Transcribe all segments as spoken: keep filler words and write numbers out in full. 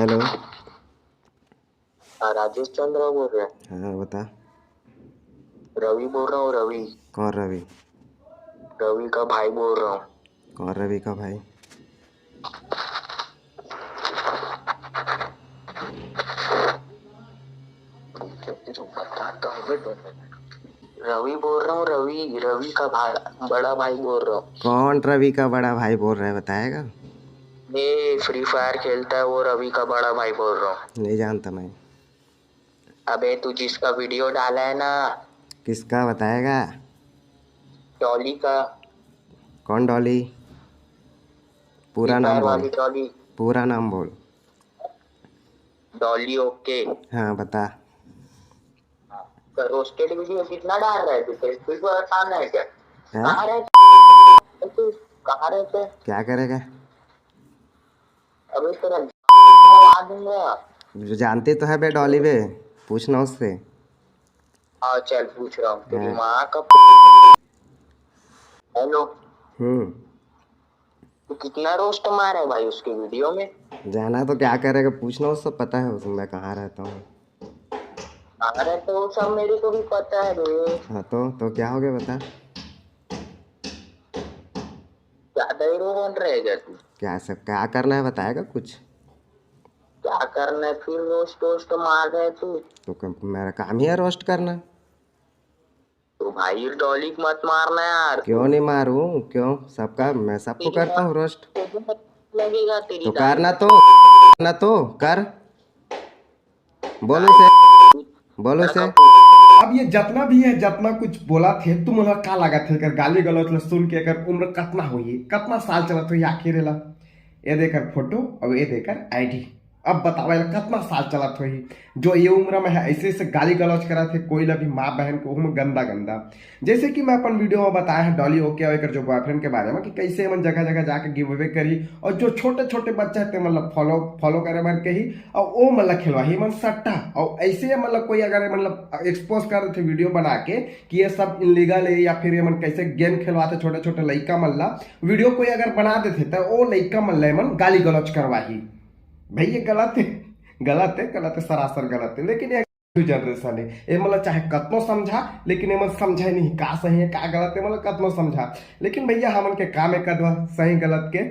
Hello. हाँ, राजेश चंद्र बोल रहे हैं। हाँ, बता। रवि बोल रहा हूँ, रवि। कौन रवि? रवि का भाई बोल रहा हूँ। कौन रवि का भाई? रवि बोल रहा हूँ, रवि, रवि का भाई, बड़ा भाई बोल रहा हूँ। कौन रवि का बड़ा भाई बोल रहा है, बताएगा? ये फ्री फायर खेलता है, वो रवि का बड़ा भाई बोल रहा हूँ। नहीं जानता मैं। अबे, तू जिसका वीडियो डाला है ना। किसका, बताएगा? डॉली का। कौन डॉली? पूरा फ्री नाम फायर बोल। वाली डॉली। पूरा नाम बोल। डॉली, ओके। हाँ, बता। तो रोस्टेड वीडियो कितना डाल रहा है तू? फेसबुक पर आसान है क्या? हाँ? कहाँ रहते? तू कहाँ रहते? क्या करेगा? अबे, तेरा लगा दूंगा। जो जानते तो है बे डॉली बे, पूछना उससे। हाँ, चल, पूछ रहा हूँ। तेरी हाँ। माँ का। हेलो। हम्म। तू कितना रोस्ट मारा है भाई उसके वीडियो में? जाना तो क्या करेगा, पूछना उससे, पता है उसमें मैं कहाँ रहता हूँ। अरे, तो वो सब मेरे को भी पता है रे। हाँ, तो तो क्या हो गया, बता। ज्यादा हीरो बन रहेगा तू। क्या सब, क्या करना है, बताएगा कुछ? क्या करना है फिर, रोस्ट वोस्ट मार रहे तू? तो क-, मेरा काम ही है रोस्ट करना। तो भाई, डॉली को मत मारना यार। क्यों नहीं मारूं, क्यों? सबका, मैं सबको तेरी करता हूँ रोस्ट। तेरी मत लगेगा तेरी तो दाढ़ी। करना तो, ना तो कर। बोलो से, बोलो से। अब ये जितना भी है, जितना कुछ बोला थे, तुम लोग का लागत है, अगर गाली गलौज ला सुन के अगर उम्र कितना होई, कितना साल चलत होई आखिर ला? ये देकर फोटो, अब ये देकर आईडी। अब बताओ, ये कितना साल चलत होई, जो ये उम्र में है, ऐसे ऐसे गाली गलौज करा थे कोई ला भी, माँ बहन को, हम गंदा गंदा। जैसे कि मैं अपन वीडियो में बताया है डॉली ओके और एकर जो बॉयफ्रेंड के बारे में, कि कैसे मन जगह जगह जाके गिव अवे करी, और जो छोटे छोटे बच्चा है, ते मतलब फॉलो, फॉलो करे मन के ही, और वो मतलब खेलवा ही मन सट्टा, और ऐसे मतलब कोई अगर मतलब एक्सपोज कर देते वीडियो बना के कि ये सब इलीगल है, या फिर ये मन कैसे गेम खेलवाते छोटे छोटे लइका मन ला, वीडियो कोई अगर बना देते, तो वो लइका मन ला मन गाली गलौज करवाही। भाई, ये गलत है, गलत है, गलत है, सरासर गलत है। लेकिन ये न्यू जनरेशन है, ये मतलब चाहे कतनो समझा, लेकिन ये मन समझे नहीं का सही है, का गलत है, मतलब कतनो समझा। लेकिन भैया, हमन के काम है कदवा सही गलत के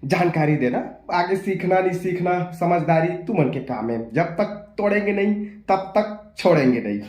जानकारी देना। आगे सीखना नहीं सीखना, समझदारी तुमन के काम है। जब तक तोड़ेंगे नहीं, तब तक छोड़ेंगे नहीं।